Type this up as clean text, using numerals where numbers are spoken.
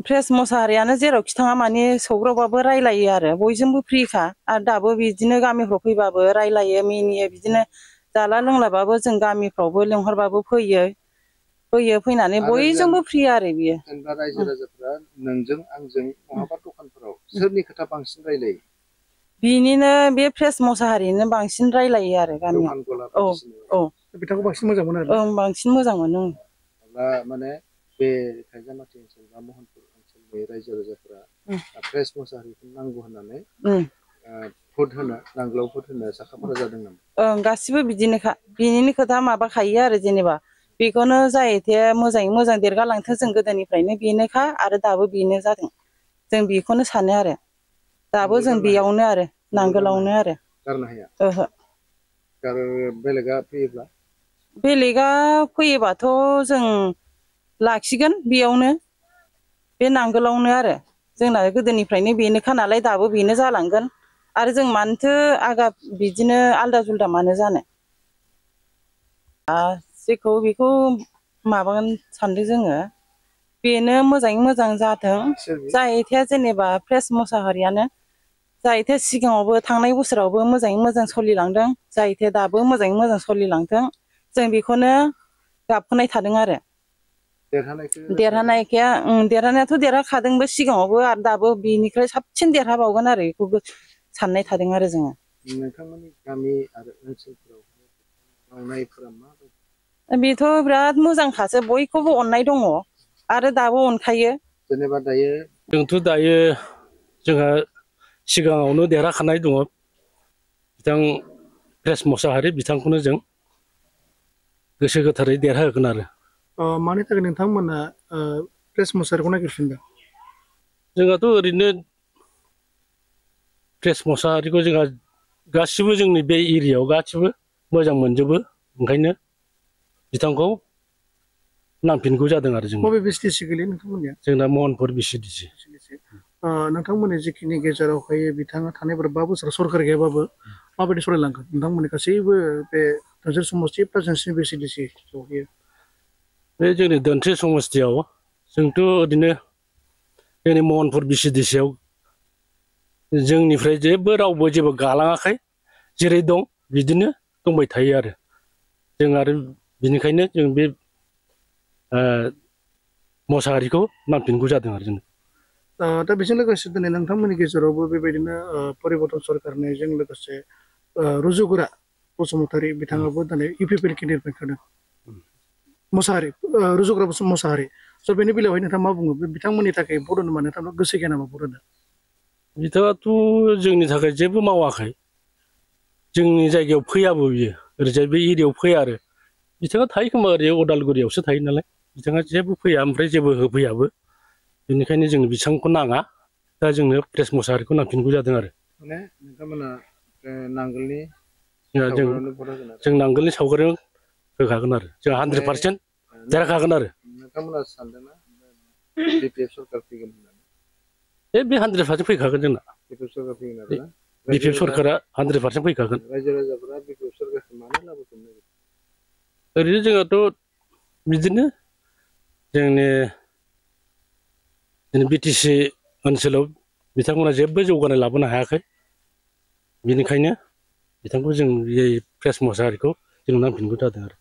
Press मोसाहारियानो जेरावखि थाङा माने सौग्रावबाबो रायलायो आरो बयजोंबो फ्रिखा आरो दाबो बिदिनो गामिफ्राव फैबाबो रायलायो मिनियो बिदिनो जाला लोंलाबाबो जों गामिफ्रावबो लेंहरबाबो फैयो फैनानै बयजोंबो फ्रि आरो बियो। जेनेबा रायजो राजाफ्रा नोंजों आंजों बहाबा दखानफोराव सोरनि खोथा बांसिन रायलायो? बिनिनो बे प्रेस मोसाहारिनो बांसिन रायलायो आरो गामियाव। दखान गला औ बायदिसिनायाव औ बिथांखौ बांसिन मोजां मोनो आरो ओं बांसिन मोजां मोनो। दा माने बे खायजामाथि ओनसोल बा महनपुर ओनसोलनि रायजो राजाफोरा प्रेस मोसाहारिखौ नांगौ होननानै भट होनो नांगोलाव भट होनो साखाफारा जादों नामा? ओं गासिबो बिदिनोखा बिनिनो खोथा माबाखायो आरो जेनेबा बेखौनो जाहैथे मोजाङै मोजां देरगालांथों जों गोदोनिफ्रायनो बेनोखा आरो दाबो बेनो जादों जों बेखौनो सानो आरो दाबो नांगोल जों गारनो हाया बेयावनो आरो नांगोलावनो आरो गारनो हाया ओहो। आरो बेलेगा फैयोब्ला बेलेगा फैयोबाथ' जों लाखिगोन बेयावनो बे नांगोलावनो आरो जोंना गोदोनिफ्रायनो बेनोखा नालाय दाबो बेनो जालांगोन आरो जों मानोथो बिदिनो आलदा जुलदा मानो जानो जेखौ बेखौ माबागोन सानदों जोङो बेनो मोजाङै मोजां जाथों जाहैथाया जेनेबा प्रेस मोसाहारियानो जाहैथे सिगाङावबो थांनाय बोसोरावबो मोजाङै मोजां सोलिलांदों जाहैथे दाबो मोजाङै मोजां सोलिलांथों जों बेखौनो गाबखनाय थादों आरो देरहानायाथ' देरहाखादोंबो सिगाङावबो आरो दाबो बिनिफ्राय साबसिन देरहाबावगोन आरो बेखौबो साननाय थादों आरो जोङो। नोंथांमोननि गामि आरो ओनसोलफोराव मावनायफोरा माबायदि? बेथ' बिराद मोजांखासो बयखौबो अननाय दङ आरो दाबो अनखायो। जेनेबा दायो जोंथ' दायो जोंहा सिगाङावनो देरहाखानाय दङ बिथां प्रेस मोसाहारि बिथांखौनो जों गोसो गोथारै देरहाहोगोन आरो। मानि थाखाय नोंथांमोना प्रेस मोसाहारिखौ नागिरफिनदों? जोंहाथ' ओरैनो प्रेस मोसाहारिखौ जोंहा गासिबो जोंनि बे एरियायाव गासिबो मोजां मोनजोबो ओंखायनो बिथांखौ नांफिनगौ जादों आरो जों। बबे बिसिडिसि गोलैयो नोंथांमोननिया? जोंना महनपुर बिसिडिसि। नोंथांमोननि जिखिनि गेजेरावहाय बिथाङा थानायफोर 5 बोसोर सरकार गैयाबाबो माबायदि सलायलांगोन नोंथांमोननि गासैबो बे धोनस्रि समस्ति प्लास नोंसिनि बिसिडिसि जहैयो? बे जोंनि धोनस्रि समस्तियाव जोंथ' ओरैनो जोंनि महनपुर बिसिडिसियाव जोंनिफ्राय जेबो रावबो जेबो गालाङाखै जेरै दं बिदिनो दंबाय थायो आरो जों आरो बिनिखायनो जों बे मोसाहारिखौ नांफिनगौ जादों आरो जों। दा बेजों लोगोसे दिनै नोंथांमोननि गेजेरावबो बेबायदिनो परिबर्तन सरकारनिजों लोगोसे रुजुगोरा बसुमतारी बिथाङाबो दिनै इउपिपिएल केन्डिडेट ओंखारदों मोसाहारि रुजुगोरा मोसाहारि स' बेनि बेलायावहाय नोंथाङा मा बुङो बिथांमोननि थाखाय भट होनो मानो नोंथांनाव गोसो गैया नामा भट होनो? बिथाङाथ' जोंनि थाखाय जेबो मावाखै जोंनि जायगायाव फैयाबो बियो ओरैजाय बे एरियायाव फैया आरो बिथाङा थायो खोमा ओरै अदालगुरियावसो थायो नालाय बिथाङा जेबो फैया ओमफ्राय जेबो होफैयाबो बेनिखायनो जों बिथांखौ नाङा दा जोंनो प्रेस मोसाहारिखौ नांफिनगौ जादों आरो। माने नोंथांमोना नांगोलनि जों नांगोलनि सावगारियाव होखागोन आरो जों 100% देरहाखागोन आरो। नोंथांमोना सानदोंना बिपिएफ सरकार फैगोन होननानै? बे 100% फैखागोन जोंना। बिपिएफ सरकार फैगोन आरोना? बिपिएफ सरकारा 100% फैखागोन। रायजो राजाफोरा बिपिएफ सरकारखौ मानो लाबोफिननो नागिरदों? ओरैनो जोंहाथ' बिदिनो जोंनि बिटिसि ओनसोलाव बिथांमोना जेबो जौगानाय लाबोनो हायाखै बेनिखायनो बिथांखौ जों प्रेस मोसाहारिखौ जों नांफिनगौ जादों आरो।